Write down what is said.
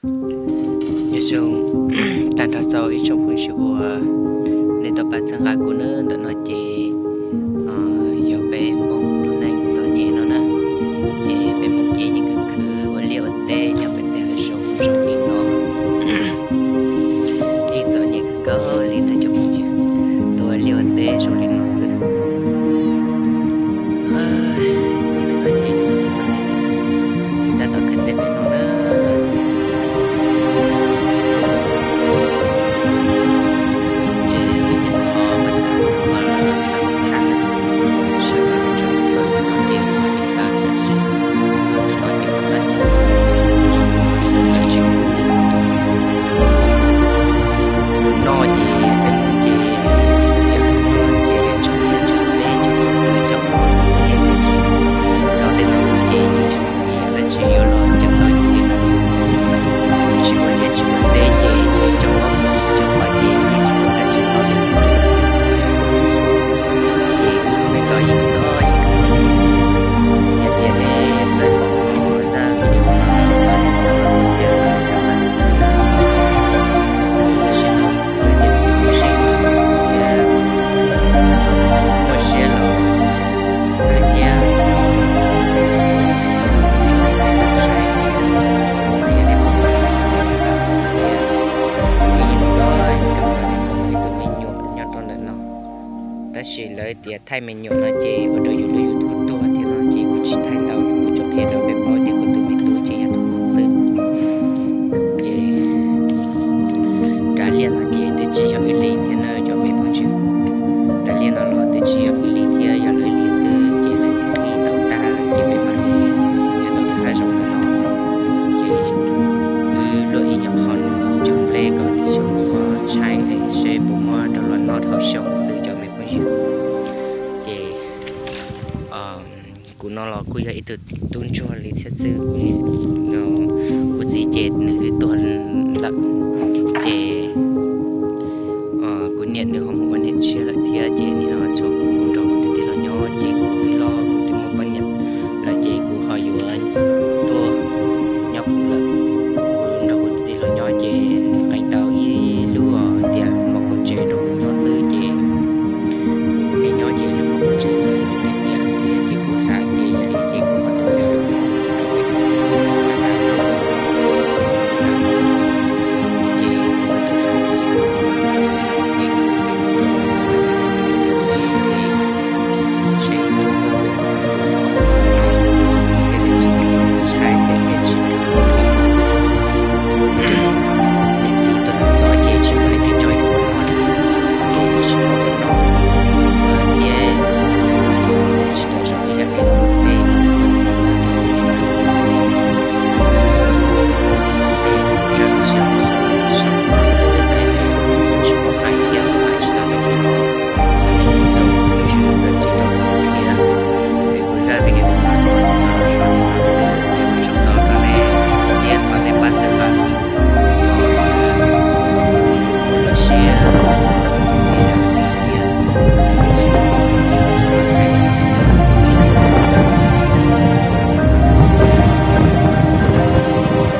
Nyob zoo tag nrho txog ib tsoom phooj ywg uas nej tau pab txhawb nqa kuv nawb. Ntawm no ces yog peb Hmoob lub neej txom nyem no na, ces peb Hmoob ces yeej khwv khwv ua liaj ua teb nyob pem tej hav zoov zoo li no. Yeej txom nyem kawg nkaus li na cov phooj ywg, tuaj ua liaj ua teb zoo li no xwb. Tus pem no ces yog tus poj niam, tab tom khaws teb pem no na. Ces ib nyuag qhov mas tham tham na, sawv daws tso tus pem no ces ua li ntawd tab sis tus no ces ua tag tsis kub li. Tus no ces peb Hmoob ces txiv yog tus no ces tseem yog tseem teb ces tus cov poj txiv ces tsis, cov tej no ces yeej tsis muaj ib yam dab tsi yuav los coj tau yus li lawm. Tsis ua liaj tsis ua teb ces tsis tso mob tsis tso poj ces yeej tsis muaj dab tsi tau li. Ces tus me no yeej txom yeej kawg li, yog tias nej xav pom ua zaj video no los nej txhob los tias tau xav pom tus no, tab sis no kuv ces kuv kuj seem thiab muaj siab los hais thiab. Cov phooj ywg nej tau saib thiab, yog nej pom no los nej txhob pab kuv thiab. Kuv yeej txom nyem kawg nkaus li, kuv ib tug me nyuam nyob rau ntawm no, tab sis lawv tias thaij me nyuam no ces ua rau yus lub YouTube tuag thiab no ces kuv tsis thaij ntau, kuv tsuas qhia rau peb paub tias kuv tus me tub ces yog tus no xwb. Ces nram liaj no ces twb tsis yog wb li thiab na cov me phooj ywg. Nram liaj no los twb tsis yog wb li thiab, yog lawv li xwb ces lawv twb qhib tau tag lawm ces peb mam li yuav tau thaj zoov ntawm no. Ces wb luaj ib nyuag qho no cog nplej kom xyoo txhob tshaib es seb puas muab rau los noj dhau xyoo xwb cov me phooj ywg. Ces kuv no los kuj yog ib tug tub ntsuag li thiab xwb. Kuv txiv ces nws twb tuag lawm,